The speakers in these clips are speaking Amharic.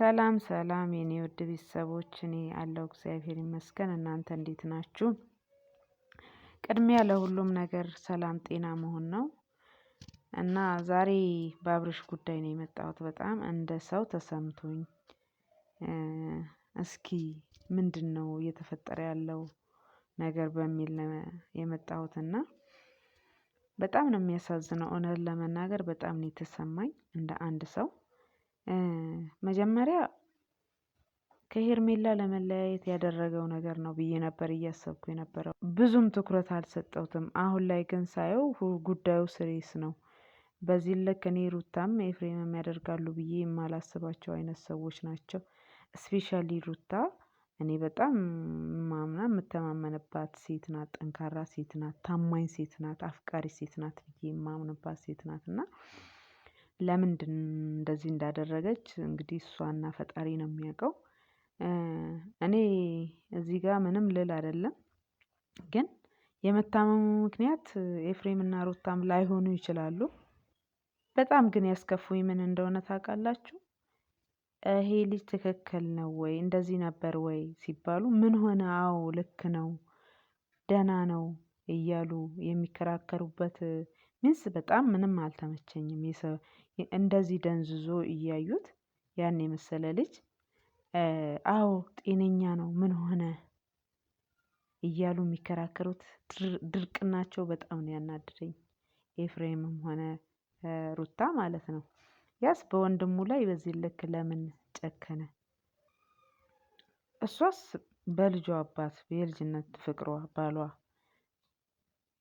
ሰላም ሰላም የኔ ውድ ቤተሰቦች፣ እኔ አለው እግዚአብሔር ይመስገን። እናንተ እንዴት ናችሁ? ቅድሚያ ለሁሉም ነገር ሰላም ጤና መሆን ነው እና ዛሬ በአብርሽ ጉዳይ ነው የመጣሁት። በጣም እንደ ሰው ተሰምቶኝ እስኪ ምንድን ነው እየተፈጠረ ያለው ነገር በሚል ነው የመጣሁት እና በጣም ነው የሚያሳዝነው። እውነት ለመናገር በጣም ነው የተሰማኝ እንደ አንድ ሰው መጀመሪያ ከሄርሜላ ለመለያየት ያደረገው ነገር ነው ብዬ ነበር እያሰብኩ የነበረው። ብዙም ትኩረት አልሰጠሁትም። አሁን ላይ ግን ሳየው ጉዳዩ serious ነው። በዚህ ልክ እኔ ሩታም ኤፍሬምም ያደርጋሉ ብዬ የማላስባቸው አይነት ሰዎች ናቸው። especially ሩታ እኔ በጣም ማምና የምተማመንባት ሴት ናት። ጠንካራ ሴት ናት። ታማኝ ሴት ናት። አፍቃሪ ሴት ናት ብዬ የማምንባት ሴት ናት እና ለምንድን እንደዚህ እንዳደረገች እንግዲህ እሷና ፈጣሪ ነው የሚያውቀው። እኔ እዚህ ጋር ምንም ልል አይደለም፣ ግን የመታመሙ ምክንያት ኤፍሬም እና ሩታም ላይሆኑ ይችላሉ። በጣም ግን ያስከፉኝ ምን እንደሆነ ታውቃላችሁ? ይሄ ልጅ ትክክል ነው ወይ እንደዚህ ነበር ወይ ሲባሉ ምን ሆነ፣ አዎ ልክ ነው፣ ደህና ነው እያሉ የሚከራከሩበት means በጣም ምንም አልተመቸኝም። እንደዚህ ደንዝዞ እያዩት ያን የመሰለ ልጅ አዎ ጤነኛ ነው ምን ሆነ እያሉ የሚከራከሩት ድርቅናቸው በጣም ነው ያናደደኝ። ኤፍሬምም ሆነ ሩታ ማለት ነው። ያስ በወንድሙ ላይ በዚህ ልክ ለምን ጨከነ? እሷስ በልጇ አባት የልጅነት ፍቅሯ ባሏ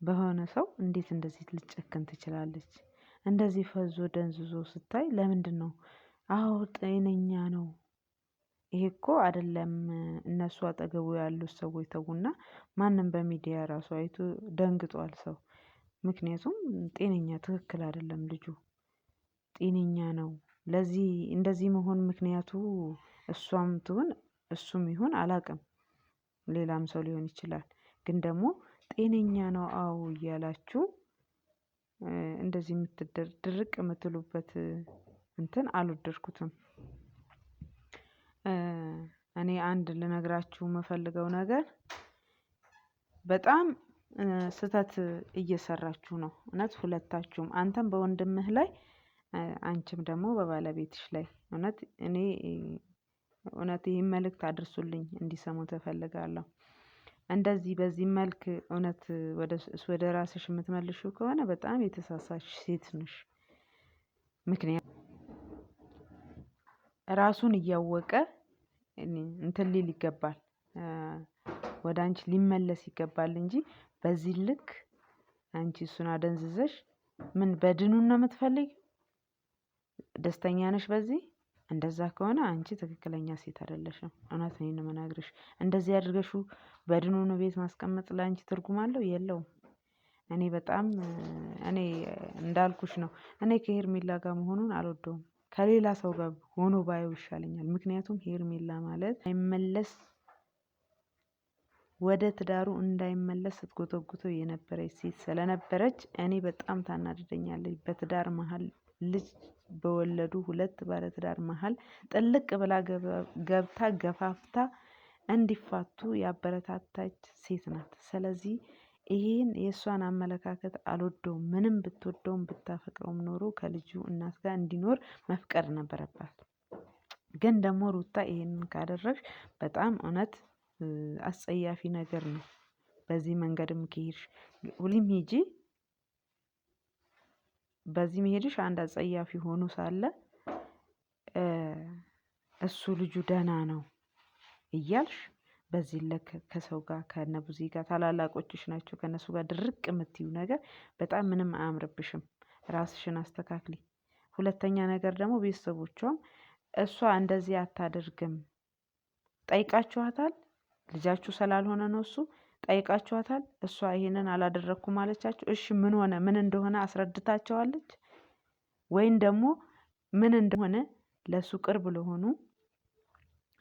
በሆነ ሰው እንዴት እንደዚህ ልትጨክን ትችላለች? እንደዚህ ፈዞ ደንዝዞ ስታይ ለምንድን ነው? አዎ ጤነኛ ነው። ይሄ እኮ አይደለም እነሱ አጠገቡ ያሉት ሰዎች ተዉና፣ ማንም በሚዲያ ራሱ አይቶ ደንግጧል ሰው። ምክንያቱም ጤነኛ ትክክል አይደለም ልጁ ጤነኛ ነው። ለዚህ እንደዚህ መሆን ምክንያቱ እሷም ትሁን እሱም ይሁን አላቅም፣ ሌላም ሰው ሊሆን ይችላል። ግን ደግሞ ጤነኛ ነው አዎ እያላችሁ እንደዚህ ድርቅ የምትሉበት እንትን አልወደድኩትም። እኔ አንድ ልነግራችሁ የምፈልገው ነገር በጣም ስህተት እየሰራችሁ ነው። እውነት ሁለታችሁም፣ አንተም በወንድምህ ላይ አንቺም ደግሞ በባለቤትሽ ላይ። እውነት እኔ እውነት ይህን መልእክት አድርሱልኝ እንዲሰሙ ተፈልጋለሁ። እንደዚህ በዚህ መልክ እውነት ወደ ራስሽ የምትመልሹ ከሆነ በጣም የተሳሳች ሴት ነሽ። ምክንያት ራሱን እያወቀ እንትን ሊል ይገባል፣ ወደ አንቺ ሊመለስ ይገባል እንጂ በዚህ ልክ አንቺ እሱን አደንዝዘሽ ምን በድኑን ነው የምትፈልጊው? ደስተኛ ነሽ በዚህ? እንደዛ ከሆነ አንቺ ትክክለኛ ሴት አይደለሽም። እውነት ነው የምነግርሽ። እንደዚህ አድርገሽው በድኑን ቤት ማስቀመጥ ለአንቺ ትርጉም አለው የለውም? እኔ በጣም እኔ እንዳልኩሽ ነው። እኔ ከሄርሜላ ጋር መሆኑን አልወደውም። ከሌላ ሰው ጋር ሆኖ ባየው ይሻለኛል። ምክንያቱም ሄርሜላ ማለት አይመለስ ወደ ትዳሩ እንዳይመለስ ስትጎተጉተው የነበረች ሴት ስለነበረች እኔ በጣም ታናድደኛለች። በትዳር መሀል ልጅ በወለዱ ሁለት ባለትዳር መሀል ጥልቅ ብላ ገብታ ገፋፍታ እንዲፋቱ ያበረታታች ሴት ናት። ስለዚህ ይሄን የእሷን አመለካከት አልወደውም። ምንም ብትወደውም ብታፈቅረውም ኖሮ ከልጁ እናት ጋር እንዲኖር መፍቀድ ነበረባት። ግን ደግሞ ሩታ ይሄንን ካደረግሽ በጣም እውነት አስጸያፊ ነገር ነው። በዚህ መንገድም ከሄድሽ ሁሌም ሂጂ በዚህ መሄድሽ አንድ አጸያፊ ሆኖ ሳለ እሱ ልጁ ደህና ነው እያልሽ በዚህ ልክ ከሰው ጋር ከነቡዚ ጋር ታላላቆችሽ ናቸው ከነሱ ጋር ድርቅ የምትዩ ነገር በጣም ምንም አያምርብሽም። ራስሽን አስተካክሊ። ሁለተኛ ነገር ደግሞ ቤተሰቦቿም እሷ እንደዚህ አታደርግም ጠይቃችኋታል? ልጃችሁ ስላልሆነ ነው እሱ ጠይቃችኋታል? እሷ ይሄንን አላደረግኩም አለቻችሁ? እሺ ምን ሆነ? ምን እንደሆነ አስረድታቸዋለች? ወይም ደግሞ ምን እንደሆነ ለሱ ቅርብ ለሆኑ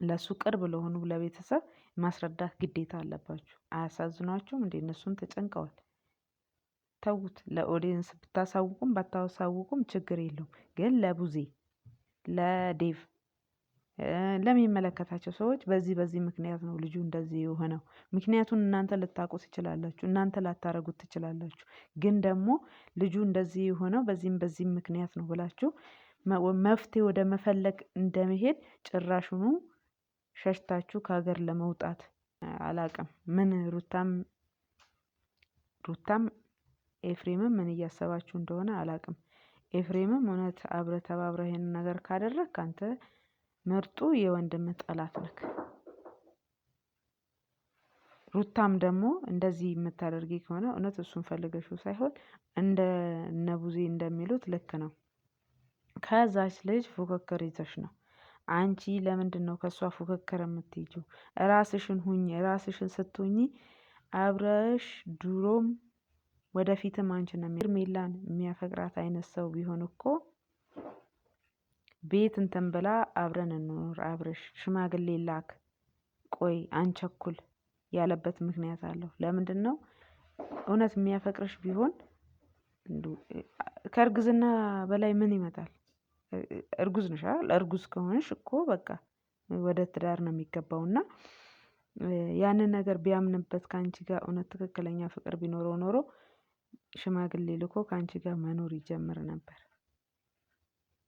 ለሱ ቅርብ ለሆኑ ለቤተሰብ ማስረዳት ግዴታ አለባችሁ። አያሳዝኗችሁም እንዴ? እነሱም ተጨንቀዋል። ተዉት። ለ audience ብታሳውቁም ባታሳውቁም ችግር የለውም። ግን ለቡዜ ለዴቭ ለሚመለከታቸው ሰዎች በዚህ በዚህ ምክንያት ነው ልጁ እንደዚህ የሆነው። ምክንያቱን እናንተ ልታውቁ ትችላላችሁ፣ እናንተ ላታረጉት ትችላላችሁ። ግን ደግሞ ልጁ እንደዚህ የሆነው በዚህም በዚህም ምክንያት ነው ብላችሁ መፍትሄ ወደ መፈለግ እንደመሄድ ጭራሹኑ ሸሽታችሁ ከሀገር ለመውጣት አላቅም ምን ሩታም ሩታም ኤፍሬምም ምን እያሰባችሁ እንደሆነ አላቅም። ኤፍሬምም እውነት አብረ ተባብረ ይሄንን ነገር ካደረግክ አንተ ምርጡ የወንድምህ ጠላት ነክ። ሩታም ደግሞ እንደዚህ የምታደርጊ ከሆነ እውነት እሱን ፈልገሽው ሳይሆን እንደ እነቡዜ እንደሚሉት ልክ ነው። ከዛች ልጅ ፉክክር ይዘሽ ነው። አንቺ ለምንድን ነው ከእሷ ፉክክር የምትይጂው? ራስሽን ሁኚ። ራስሽን ስትሁኚ አብረሽ ድሮም ወደፊትም አንቺ ነው ሄርሜላን የሚያፈቅራት አይነት ሰው ቢሆን እኮ ቤት እንትን ብላ አብረን እንኖር አብረሽ ሽማግሌ ላክ ቆይ አንቸኩል ያለበት ምክንያት አለው። ለምንድን ነው እውነት የሚያፈቅርሽ ቢሆን ከእርግዝና በላይ ምን ይመጣል? እርጉዝ ነሽ አይደል? እርጉዝ ከሆንሽ እኮ በቃ ወደ ትዳር ነው የሚገባው። እና ያንን ነገር ቢያምንበት ከአንቺ ጋር እውነት ትክክለኛ ፍቅር ቢኖረው ኖሮ ሽማግሌ ልኮ ከአንቺ ጋር መኖር ይጀምር ነበር።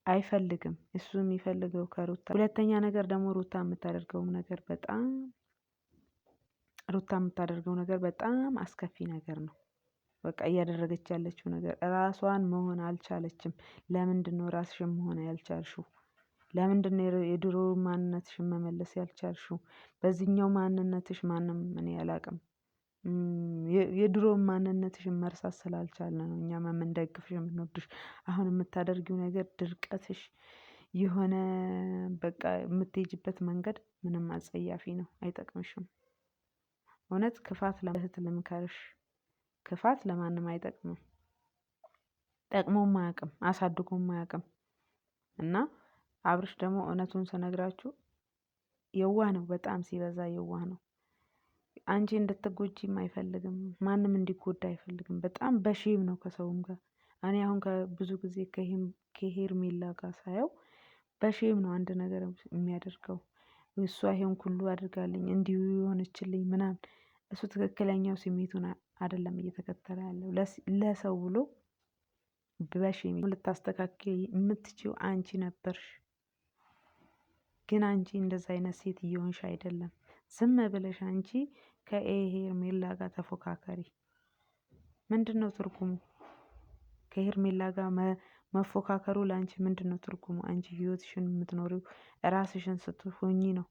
አይፈልግም። እሱ የሚፈልገው ከሩታ። ሁለተኛ ነገር ደግሞ ሩታ የምታደርገውም ነገር በጣም ሩታ የምታደርገው ነገር በጣም አስከፊ ነገር ነው። በቃ እያደረገች ያለችው ነገር ራሷን መሆን አልቻለችም። ለምንድን ነው ራስሽን መሆን ያልቻልሽው? ለምንድን ነው የድሮ ማንነትሽን መመለስ ያልቻልሽው? በዚህኛው ማንነትሽ ማንም እኔ አላቅም። የድሮ ማንነትሽን መርሳት ስላልቻልን ነው እኛም የምንደግፍሽ የምንወድሽ። አሁን የምታደርጊው ነገር ድርቀትሽ የሆነ በቃ የምትሄጂበት መንገድ ምንም አጸያፊ ነው፣ አይጠቅምሽም። እውነት ክፋት ለእህት ልምከርሽ፣ ክፋት ለማንም አይጠቅምም። ጠቅሞም አያውቅም፣ አሳድጎም አያውቅም። እና አብርሽ ደግሞ እውነቱን ስነግራችሁ የዋህ ነው፣ በጣም ሲበዛ የዋህ ነው። አንቺ እንድትጎጂም አይፈልግም። ማንም እንዲጎዳ አይፈልግም። በጣም በ shame ነው ከሰውም ጋር እኔ አሁን ብዙ ጊዜ ከሄርሜላ ጋር ሳየው በ shame ነው አንድ ነገር የሚያደርገው። እሷ ይሄን ሁሉ አድርጋልኝ እንዲሁ የሆነችልኝ ምናምን እሱ ትክክለኛው ስሜቱን አይደለም እየተከተለ ያለው ለሰው ብሎ በ shame ልታስተካክል የምትችይው አንቺ ነበርሽ። ግን አንቺ እንደዛ አይነት ሴት እየሆንሽ አይደለም። ዝም ብለሽ አንቺ ከሄርሜላ ጋር ተፎካከሪ። ምንድን ነው ትርጉሙ? ከሄርሜላ ጋር መፎካከሩ ለአንቺ ምንድን ነው ትርጉሙ? አንቺ ህይወትሽን የምትኖሪው ራስሽን ስትሆኚ ነው።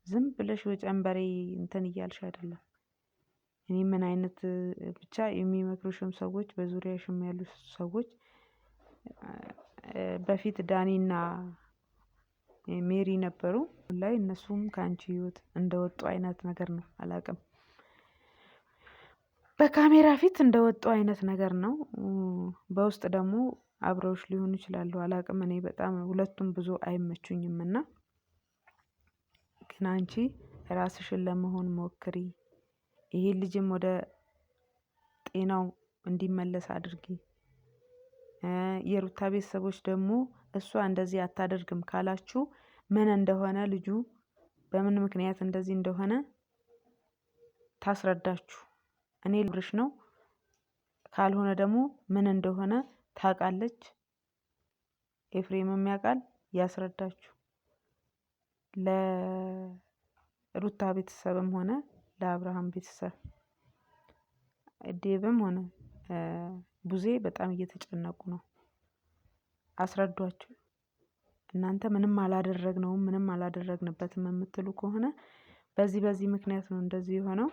ዝም ብለሽ ወጨንበሬ እንትን እያልሽ አይደለም። እኔ ምን አይነት ብቻ የሚመክሩሽም ሰዎች በዙሪያሽም ያሉ ሰዎች በፊት ዳኒና ሜሪ ነበሩ ላይ እነሱም ከአንቺ ህይወት እንደወጡ አይነት ነገር ነው። አላቅም በካሜራ ፊት እንደወጡ አይነት ነገር ነው። በውስጥ ደግሞ አብረውሽ ሊሆኑ ይችላሉ። አላቅም እኔ በጣም ሁለቱም ብዙ አይመቹኝም እና ግን አንቺ ራስሽን ለመሆን ሞክሪ። ይሄ ልጅም ወደ ጤናው እንዲመለስ አድርጊ። የሩታ ቤተሰቦች ደግሞ እሷ እንደዚህ አታደርግም ካላችሁ ምን እንደሆነ ልጁ በምን ምክንያት እንደዚህ እንደሆነ ታስረዳችሁ። እኔ ልብርሽ ነው ካልሆነ ደግሞ ምን እንደሆነ ታውቃለች። ኤፍሬምም ያውቃል፣ ያስረዳችሁ። ለሩታ ቤተሰብም ሆነ ለአብርሃም ቤተሰብ ዴብም ሆነ ቡዜ በጣም እየተጨነቁ ነው። አስረዷቸው። እናንተ ምንም አላደረግነውም ምንም አላደረግንበትም የምትሉ ከሆነ በዚህ በዚህ ምክንያት ነው እንደዚህ የሆነው፣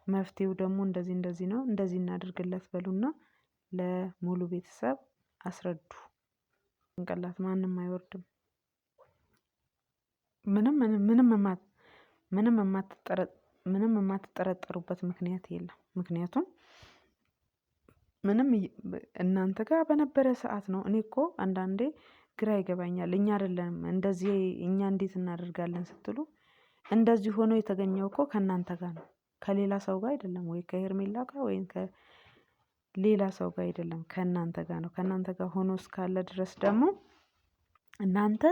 መፍትሄው ደግሞ እንደዚህ እንደዚህ ነው፣ እንደዚህ እናደርግለት በሉና ለሙሉ ቤተሰብ አስረዱ። ጭንቅላት ማንም አይወርድም። ምንም ምንም ምንም ምንም የማትጠረጠሩበት ምክንያት የለም። ምክንያቱም ምንም እናንተ ጋር በነበረ ሰዓት ነው። እኔ እኮ አንዳንዴ ግራ ይገባኛል። እኛ አይደለንም እንደዚህ እኛ እንዴት እናደርጋለን ስትሉ እንደዚህ ሆኖ የተገኘው እኮ ከእናንተ ጋር ነው፣ ከሌላ ሰው ጋር አይደለም። ወይ ከሄርሜላ ጋር ወይም ከሌላ ሰው ጋር አይደለም፣ ከእናንተ ጋር ነው። ከእናንተ ጋር ሆኖ እስካለ ድረስ ደግሞ እናንተ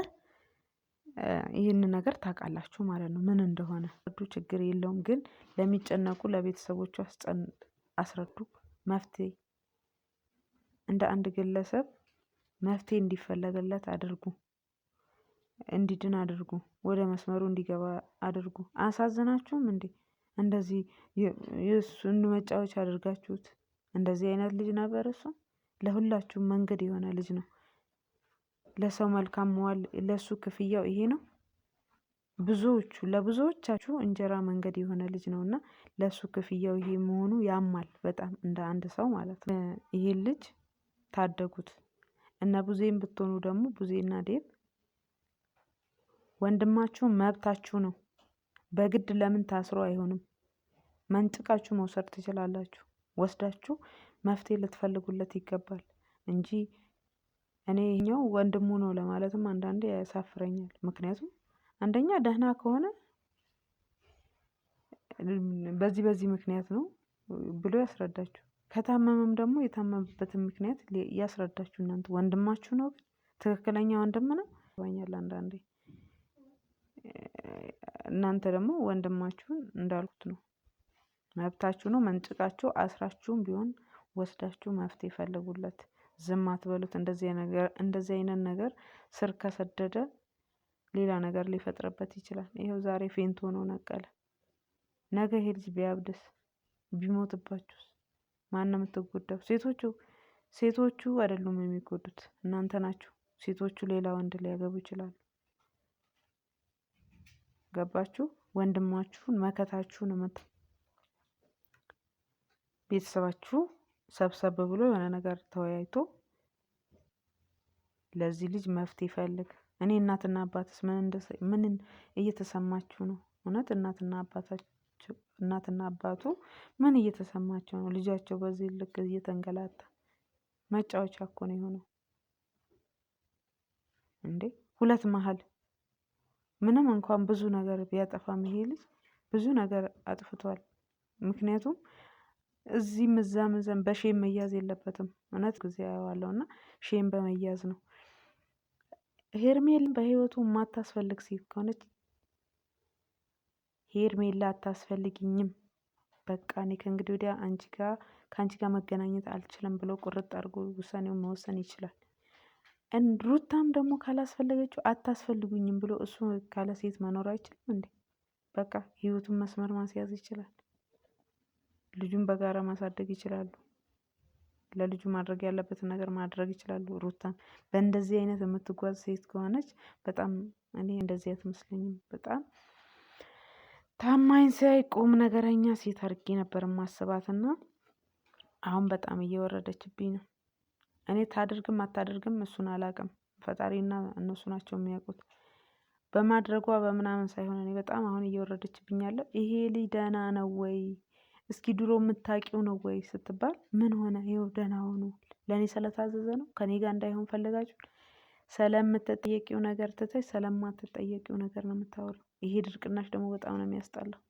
ይህን ነገር ታውቃላችሁ ማለት ነው ምን እንደሆነ። ችግር የለውም ግን ለሚጨነቁ ለቤተሰቦቹ አስረዱ። መፍትሄ እንደ አንድ ግለሰብ መፍትሄ እንዲፈለግለት አድርጉ። እንዲድን አድርጉ። ወደ መስመሩ እንዲገባ አድርጉ። አሳዝናችሁም እንዴ? እንደዚህ የእሱን መጫወቻ አድርጋችሁት። እንደዚህ አይነት ልጅ ነበር እሱ። ለሁላችሁም መንገድ የሆነ ልጅ ነው። ለሰው መልካም መዋል ለእሱ ክፍያው ይሄ ነው። ብዙዎቹ ለብዙዎቻችሁ እንጀራ መንገድ የሆነ ልጅ ነው እና ለእሱ ክፍያው ይሄ መሆኑ ያማል በጣም እንደ አንድ ሰው ማለት ነው። ይሄን ልጅ ታደጉት። እነ ቡዜም ብትሆኑ ደግሞ ቡዜና ዴቭ ወንድማችሁ መብታችሁ ነው። በግድ ለምን ታስሮ አይሆንም። መንጭቃችሁ መውሰድ ትችላላችሁ። ወስዳችሁ መፍትሄ ልትፈልጉለት ይገባል እንጂ እኔ ይሄኛው ወንድሙ ነው ለማለትም አንዳንዴ ያሳፍረኛል። ምክንያቱም አንደኛ ደህና ከሆነ በዚህ በዚህ ምክንያት ነው ብሎ ያስረዳችሁ። ከታመመም ደግሞ የታመመበትን ምክንያት ያስረዳችሁ። እናንተ ወንድማችሁ ነው፣ ግን ትክክለኛ ወንድም ነው ባኛል። አንዳንዴ እናንተ ደግሞ ወንድማችሁን እንዳልኩት ነው መብታችሁ ነው። መንጭቃችሁ አስራችሁም ቢሆን ወስዳችሁ መፍትሄ ፈልጉለት። ዝም አትበሉት። እንደዚህ አይነት ነገር ስር ከሰደደ ሌላ ነገር ሊፈጥርበት ይችላል። ይኸው ዛሬ faint ሆኖ ነቀለ። ነገ ይሄ ልጅ ቢያብድስ ቢሞትባችሁስ? ማን ነው የምትጎዳው? ሴቶቹ ሴቶቹ አይደሉም የሚጎዱት እናንተ ናችሁ። ሴቶቹ ሌላ ወንድ ሊያገቡ ይችላሉ። ገባችሁ? ወንድማችሁን መከታችሁን ቤተሰባችሁ ሰብሰብ ብሎ የሆነ ነገር ተወያይቶ ለዚህ ልጅ መፍትሄ ይፈልግ። እኔ እናትና አባትስ ምን እየተሰማችሁ ነው? እውነት እናትና አባታችሁ እናትና አባቱ ምን እየተሰማቸው ነው? ልጃቸው በዚህ ልክ እየተንገላታ መጫወቻ እኮ ነው የሆነው እንዴ! ሁለት መሀል ምንም እንኳን ብዙ ነገር ቢያጠፋም ይሄ ልጅ ብዙ ነገር አጥፍቷል። ምክንያቱም እዚህም እዛም እዛም በ shame መያዝ የለበትም። እውነት ጊዜ አየዋለሁ እና shame በመያዝ ነው። ሄርሜላ በህይወቱ የማታስፈልግ ሴት ከሆነች ሄርሜላ አታስፈልግኝም፣ በቃ እኔ ከእንግዲህ ወዲያ አንቺ ጋር ከአንቺ ጋር መገናኘት አልችልም ብሎ ቁርጥ አድርጎ ውሳኔውን መወሰን ይችላል። ሩታም ደግሞ ካላስፈለገችው አታስፈልጉኝም ብሎ እሱ ካለ ሴት መኖር አይችልም እንዴ? በቃ ህይወቱን መስመር ማስያዝ ይችላል። ልጁን በጋራ ማሳደግ ይችላሉ። ለልጁ ማድረግ ያለበትን ነገር ማድረግ ይችላሉ። ሩታን በእንደዚህ አይነት የምትጓዝ ሴት ከሆነች በጣም እኔ እንደዚህ አትመስለኝም። በጣም ታማኝ ሳይ ቁም ነገረኛ ሴት አድርጌ ነበር ማስባትና አሁን በጣም እየወረደችብኝ ነው። እኔ ታድርግም አታድርግም እሱን አላቅም። ፈጣሪና እነሱ ናቸው የሚያውቁት። በማድረጓ በምናምን ሳይሆን እኔ በጣም አሁን እየወረደችብኝ ያለው ይሄ ልጅ ደህና ነው ወይ እስኪ ድሮ የምታውቂው ነው ወይ ስትባል ምን ሆነ ይኸው ደህና ሆኖ ለእኔ ስለታዘዘ ነው ከኔ ጋር እንዳይሆን ፈልጋችሁ ስለምትጠየቂው ነገር ትተሽ ስለማትጠየቂው ነገር ነው የምታወሪው። ይሄ ድርቅናሽ ደግሞ በጣም ነው የሚያስጠላው።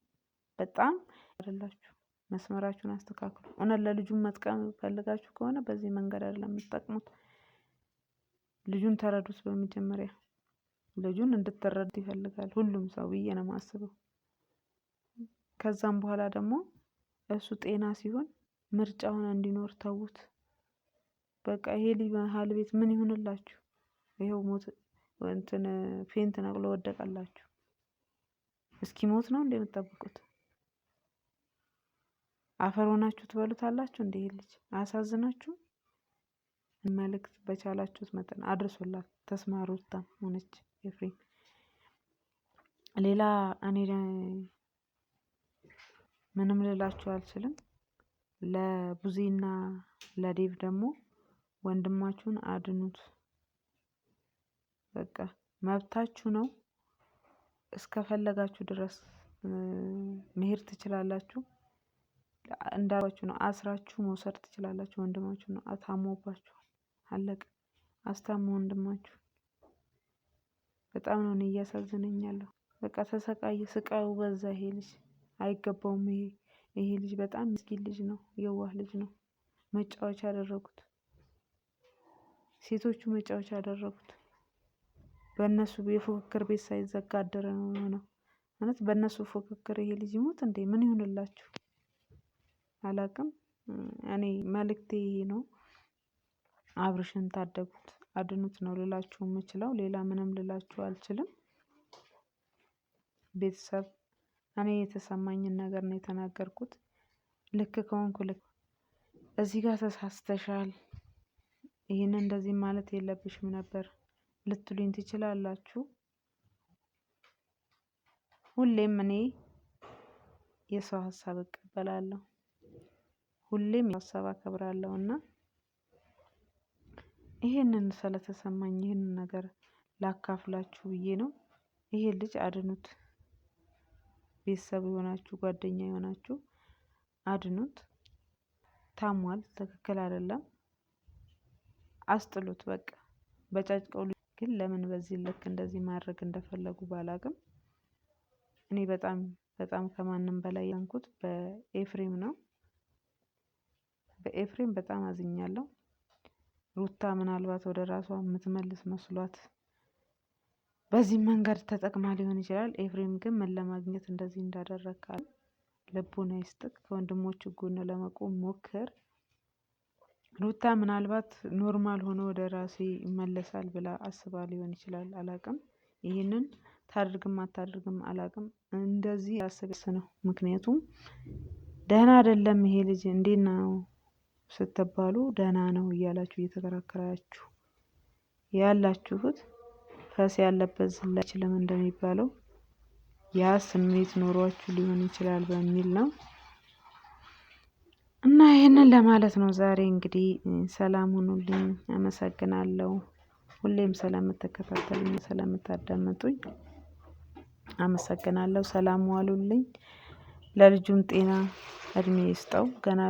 በጣም አይደላችሁ። መስመራችሁን አስተካክሉ። እውነት ለልጁ መጥቀም ፈልጋችሁ ከሆነ በዚህ መንገድ አይደለም የምትጠቅሙት። ልጁን ተረዱት። በመጀመሪያ ልጁን እንድትረዱት ይፈልጋል ሁሉም ሰው ብዬ ነው የማስበው። ከዛም በኋላ ደግሞ እሱ ጤና ሲሆን ምርጫውን እንዲኖር ተዉት። በቃ ይሄ ልጅ መሀል ቤት ምን ይሁንላችሁ? ይኸው ሞት እንትን faint ነቅሎ ወደቀላችሁ። እስኪ ሞት ነው እንደ የምትጠብቁት? አፈር ሆናችሁ ትበሉታላችሁ። እንደ ይሄ ልጅ አያሳዝናችሁ? መልእክት በቻላችሁት መጠን አድርሶላት ተስማሩታም ሆነች ኤፍሬም። ሌላ እኔ ምንም ልላችሁ አልችልም። ለቡዜና ለዴቭ ደግሞ ወንድማችሁን አድኑት። በቃ መብታችሁ ነው። እስከፈለጋችሁ ድረስ መሄድ ትችላላችሁ። እንዳልኳችሁ ነው። አስራችሁ መውሰድ ትችላላችሁ። ወንድማችሁ ነው። ታሞባችኋል። አለቀ። አስታሞ ወንድማችሁ። በጣም ነው እኔ እያሳዘነኛለሁ። በቃ ተሰቃየ። ስቃዩ በዛ። ይሄ ልጅ አይገባውም። ይሄ ልጅ በጣም ምስኪን ልጅ ነው። የዋህ ልጅ ነው። መጫወቻ ያደረጉት ሴቶቹ መጫወቻ ያደረጉት። በእነሱ የፉክክር ቤት ሳይዘጋ አደረ ነው የሆነው። ማለት በእነሱ ፉክክር ይሄ ልጅ ይሞት እንዴ? ምን ይሁንላችሁ? አላቅም። እኔ መልእክቴ ይሄ ነው። አብርሽን ታደጉት፣ አድኑት ነው ልላችሁ የምችለው። ሌላ ምንም ልላችሁ አልችልም። ቤተሰብ እኔ የተሰማኝን ነገር ነው የተናገርኩት። ልክ ከሆንኩ ልክ እዚህ ጋር ተሳስተሻል፣ ይህን እንደዚህ ማለት የለብሽም ነበር ልትሉኝ ትችላላችሁ። ሁሌም እኔ የሰው ሀሳብ እቀበላለሁ፣ ሁሌም ሀሳብ አከብራለሁ እና ይሄንን ስለተሰማኝ ይህንን ነገር ላካፍላችሁ ብዬ ነው። ይሄ ልጅ አድኑት፣ ቤተሰብ የሆናችሁ ጓደኛ የሆናችሁ አድኑት። ታሟል፣ ትክክል አይደለም። አስጥሉት በቃ በጫጭቀው። ግን ለምን በዚህ ልክ እንደዚህ ማድረግ እንደፈለጉ ባላቅም እኔ በጣም በጣም ከማንም በላይ ያንኩት በኤፍሬም ነው። በኤፍሬም በጣም አዝኛለሁ። ሩታ ምናልባት ወደ ራሷ የምትመልስ መስሏት በዚህ መንገድ ተጠቅማ ሊሆን ይችላል። ኤፍሬም ግን ምን ለማግኘት እንደዚህ እንዳደረግ ልቡን አይስጥክ። ከወንድሞቹ ጎን ለመቆም ሞክር። ሩታ ምናልባት normal ሆኖ ወደ ራሴ ይመለሳል ብላ አስባ ሊሆን ይችላል። አላቅም። ይህንን ታድርግም አታድርግም አላቅም። እንደዚህ አስብስ ነው። ምክንያቱም ደህና አይደለም ይሄ ልጅ እንዴት ነው ስትባሉ ደህና ነው እያላችሁ እየተከራከራችሁ ያላችሁት ፈስ ያለበት ዝላይ አይችልም እንደሚባለው ያ ስሜት ኖሯችሁ ሊሆን ይችላል በሚል ነው። እና ይህንን ለማለት ነው ዛሬ እንግዲህ ሰላም ሁኑልኝ። አመሰግናለሁ ሁሌም ስለምትከታተሉኝ ስለምታዳምጡኝ አመሰግናለሁ። ሰላም ዋሉልኝ። ለልጁም ጤና እድሜ ይስጠው ገና